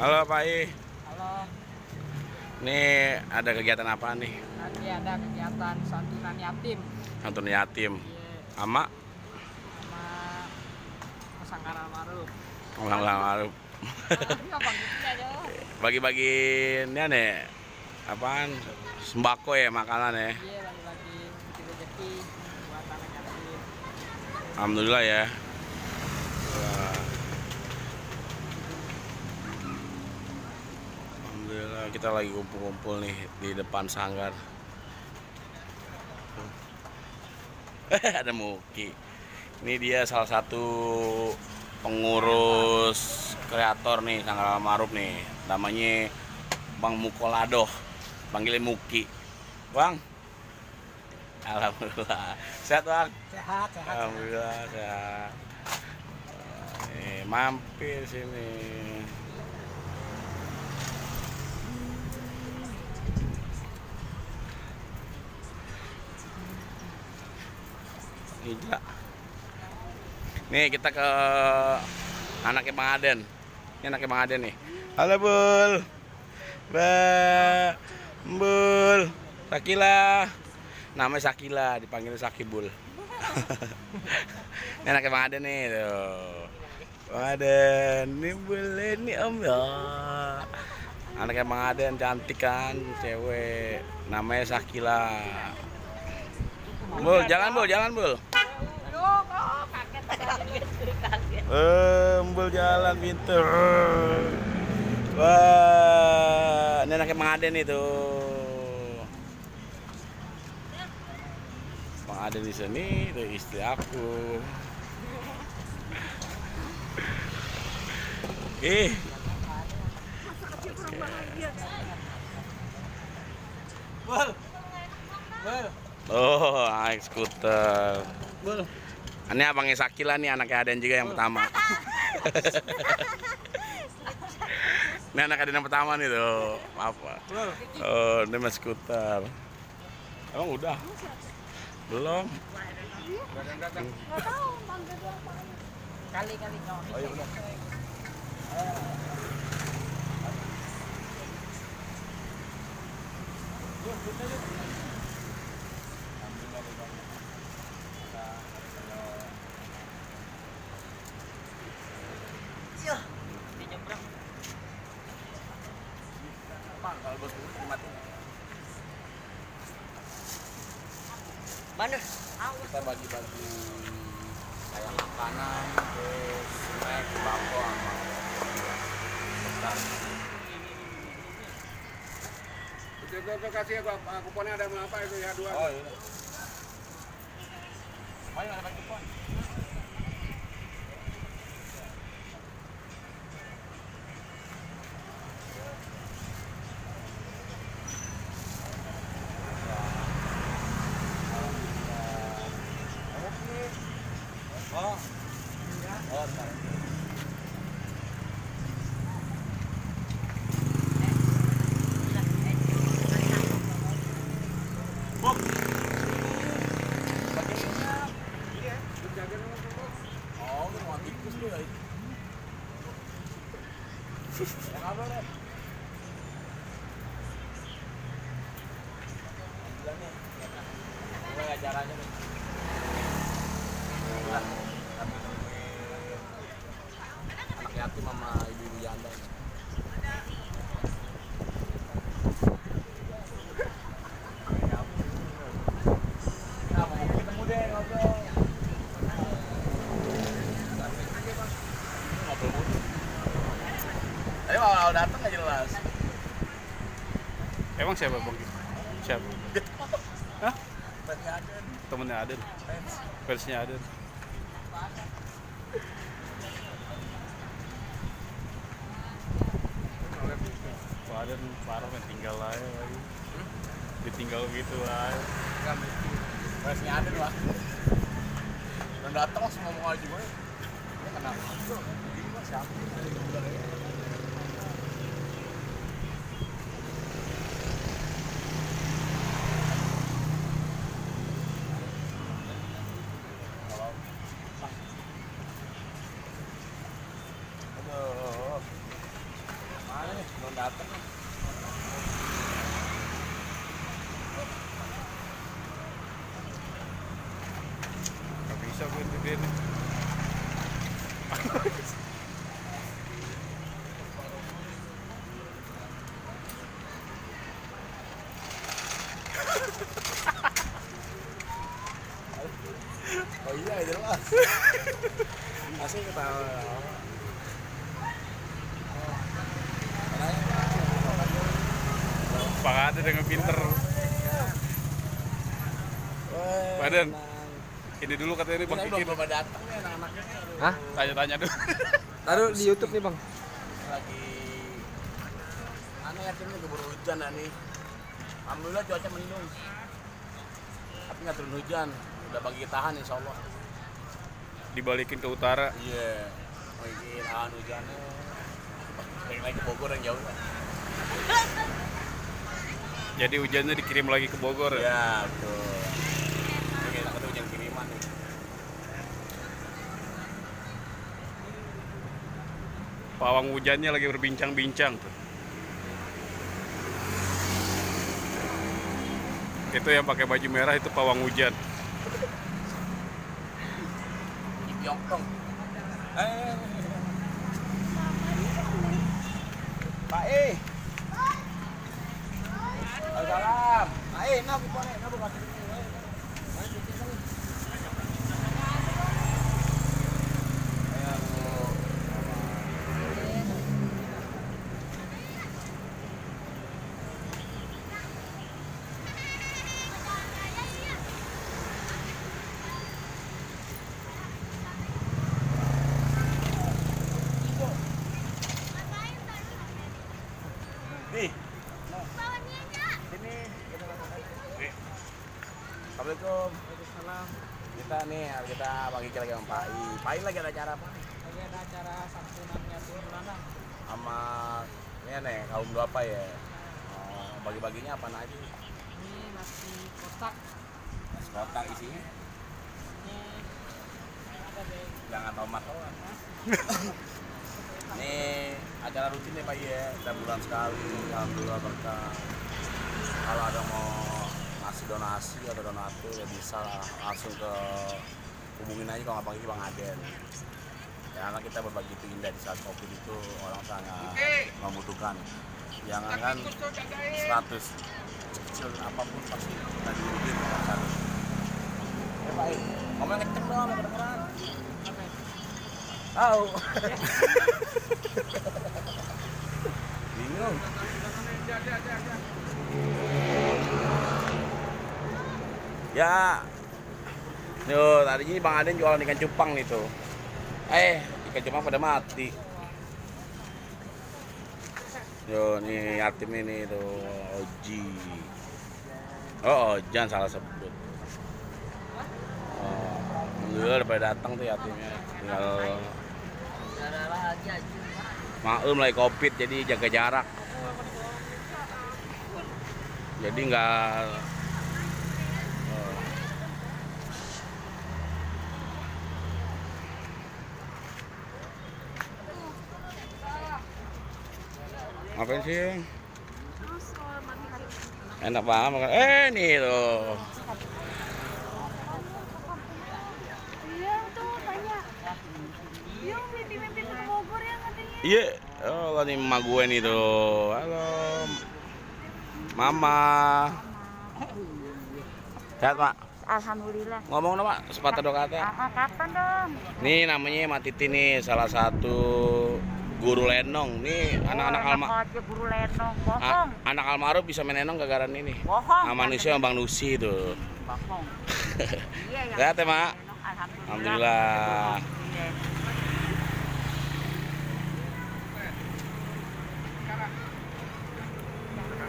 Halo Pak I. Halo, Ini ada kegiatan apa nih? nanti ada kegiatan santunan yatim. Nonton yatim. Iya, Ama sama Nusantara Maruf. orang Larut. Apa gitu aja? Bagi-bagi ini nih apaan? Sembako ya, makanan ya. Iya, bagi-bagi rezeki buat anak yatim. Alhamdulillah ya. Wah, Alhamdulillah kita lagi kumpul-kumpul nih di depan sanggar. Ada Muki. Ini dia salah satu pengurus kreator nih Sanggar Al-Ma'ruf nih. Namanya Bang Mukolado. Panggilnya Muki. Bang. Alhamdulillah. Sehat, Bang? Sehat, sehat. Alhamdulillah sehat. Mampir sini. Gila. Nih kita ke anaknya Bang Aden. Ini anaknya Bang Aden nih. Halo Bul. Bul. Sakila. Namanya Sakila, dipanggil Sakibul. Ini anaknya Bang Aden nih tuh. Bang Aden, ini boleh nih Om ya. Anaknya Bang Aden cantik kan, cewek. Namanya Sakila. Bul, jalan Bul, jalan Bul. Kaget kaget. Bul jalan pinter. Wah, ini anaknya Bang Aden itu. Bang Aden di sini, itu istri aku. Bol. Bol. Oh, naik skuter. Bol. Ini abangnya Sakila nih, anaknya Aden juga yang pertama. Ini anak Aden yang pertama nih tuh. Apa? Oh, ini mas skuter. Emang udah? Belum? Kali-kali kau. Oh, iya udah. Di nyebrang. Bang, kalau bos mati. Mana? Kita bagi-bagi kayak makanan, terus snack, bako sama bentar. Itu kasih kuponnya ada apa itu ya dua. Oh iya. Oh iya, ada kupon. Oh, oh, ntar. Bok. Iya, jaga dulu. Oh, lu mau tikus lu ya? Yang apa deh? Bilangnya, gue ajarannya nih. Udah, kami nungguin anak yatim sama ibu-ibu janda. Nah, mau ketemu deh ngobrol. Ngobrol mulu. Tadi awal datang nggak jelas. Emang siapa bang? Siapa? Hah? Tadi ada nih. Temennya Aden? Fans. Fansnya Aden? Wah Aden parah men, tinggal aja lagi. Ditinggal gitu aja. Enggak mungkin. Fansnya ada lah. Dan datang langsung ngomong aja gue. Dia kenapa? Ini mas siapa? Aduh. gede nih. Oh iya jelas. Masih ketawa. Pak Aden dengan pinter. Pak Aden, ini dulu katanya ini Bang Kiki. Belum datang nih anak-anaknya. Hah? Tanya-tanya dulu. Taruh di YouTube nih bang. Lagi aneh ya ini keburu hujan nih. Alhamdulillah cuaca mendung. Tapi nggak turun hujan. Udah bagi tahan insya Allah. Dibalikin ke utara. Iya. Bagi tahan hujannya. Naik ke Bogor yang jauh. Jadi hujannya dikirim lagi ke Bogor. Iya betul. Oke, kita ketemu hujan kiriman nih. Pawang hujannya lagi berbincang-bincang tuh. Itu yang pakai baju merah itu pawang hujan. Di Pyongkong. Pak E. Salam. Pak E, nah bukannya, nah bukan. Nih. Sini. Assalamualaikum. Waalaikumsalam. Kita nih, kita bagi lagi sama Pak I. Pak I lagi ada acara apa nih? Lagi ada acara santunan yatim bulanan. Sama ini nih, kaum duafa ya. Oh, bagi-baginya apa aja? Ini nasi kotak. Nasi kotak isinya. Ini ada deh. Jangan tomat doang. Ini acara rutin nih Pak I ya, setiap bulan sekali. Alhamdulillah berkah. Kalau ada mau ngasih donasi atau donatur ya bisa lah, langsung ke hubungin aja kalau nggak panggil Bang Aden. Ya, karena kita berbagi itu indah di saat COVID itu orang sangat membutuhkan. Jangan kan 100 kecil apapun pasti kita dirugiin kan. Ya Pak I, ngomong kenceng dong, nggak kedengeran. Tahu. Bingung. Ya. Tuh, tadinya Bang Aden jualan ikan cupang nih tuh. Ikan cupang pada mati. Yo, nih yatim ini tuh Oji. Oh, Ojan salah sebut. Oh, alhamdulillah udah pada datang tuh yatimnya. Tinggal maklum lagi COVID jadi jaga jarak. Jadi nggak ngapain sih? Enak banget makan. Nih tuh. Iya tuh tanya. Yang mimpi-mimpi ke Bogor ya katanya. Iya. Oh, ini emak gue nih tuh. Halo. Mama. Sehat, Pak? Alhamdulillah. Ngomong dong, Pak. Sepatah dua kata. Kapan dong? Nih namanya Mak Titi nih, salah satu guru lenong. Nih anak-anak aja guru lenong. Bohong. Anak almarhum bisa main lenong gara-gara ini. Bohong. Sama manusia sama Bang Nusi tuh. Bohong. Iya yang Sehat ya, Mak? Alhamdulillah.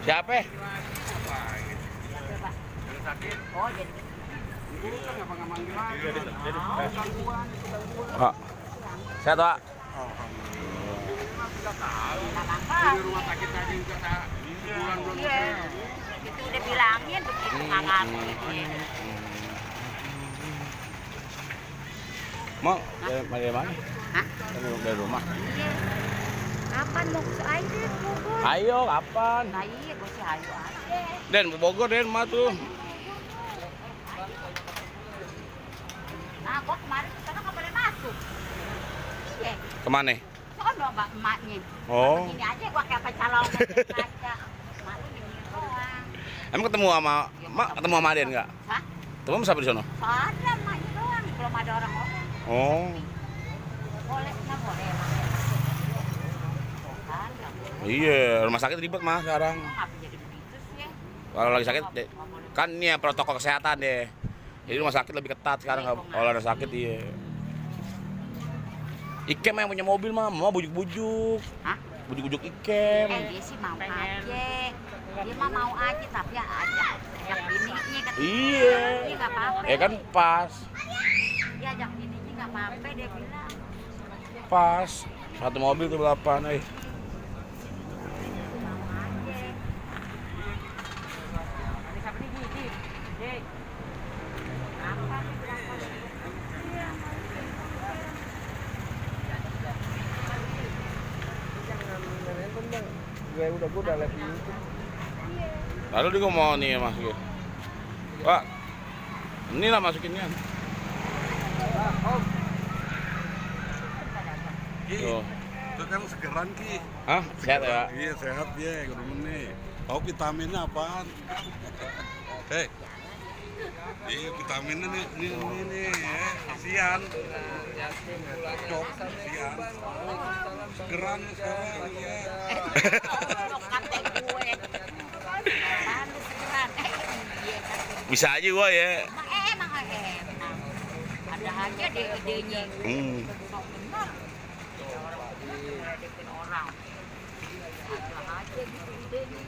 Siapa? Oh jadi. Pak. Sehat, Pak? Rumah sakit tadi juga tak bulan belum. Iya. Itu udah bilangin begitu nggak ngerti. Mau dari mana? Hah? Dari rumah. Iya. Kapan mau ke air Bogor? Ayo, kapan? Nah iya, gue sih ayo aja. Den, Bogor Den, mah tuh. Nah, gue kemarin ke sana Kemana? Sono mbak emaknya. Oh. Ini aja gua kayak pencalon aja. Emaknya gini doang. Emang ketemu sama Aden nggak? Hah? Ketemu sama siapa di sono? Ada emaknya doang, belum ada orang-orang. Oh. Boleh, nggak boleh emang. Bukan, nggak boleh. Iya, rumah sakit ribet mah sekarang. Ngapa jadi begitu sih? Kalau lagi sakit kan ini ya protokol kesehatan deh. Jadi rumah sakit lebih ketat sekarang kalau ada sakit iya. Ikem yang punya mobil mah, mau bujuk-bujuk. Hah? Bujuk-bujuk Ikem. Dia sih mau aja. Dia mah mau aja tapi ya ajak bininya kan. Iya. Dia nggak apa-apa. Ya kan pas. Dia ajak bininya nggak apa-apa dia bilang. Pas. Satu mobil tuh 8, Mau aja. Siapa nih Gigi? Dek. Apa nih berapa? Iya. Gue udah lihat di YouTube. Lalu dia mau nih masukin. Pak. Inilah masukinnya. Ki, Tuh. itu kan segeran Ki. Hah? Sehat ya? Iya sehat ya, gue nih. Tahu vitaminnya apaan? Hei, iya vitaminnya nih ya, kasihan. Cocok, kasihan. Segeran sekarang ya. Kata gue. Apaan lu segeran? Iya kan. Bisa aja gua ya. Emang enak. Ada aja deh idenya. Sok benar. Ngeledekin orang. Ada aja gitu idenya.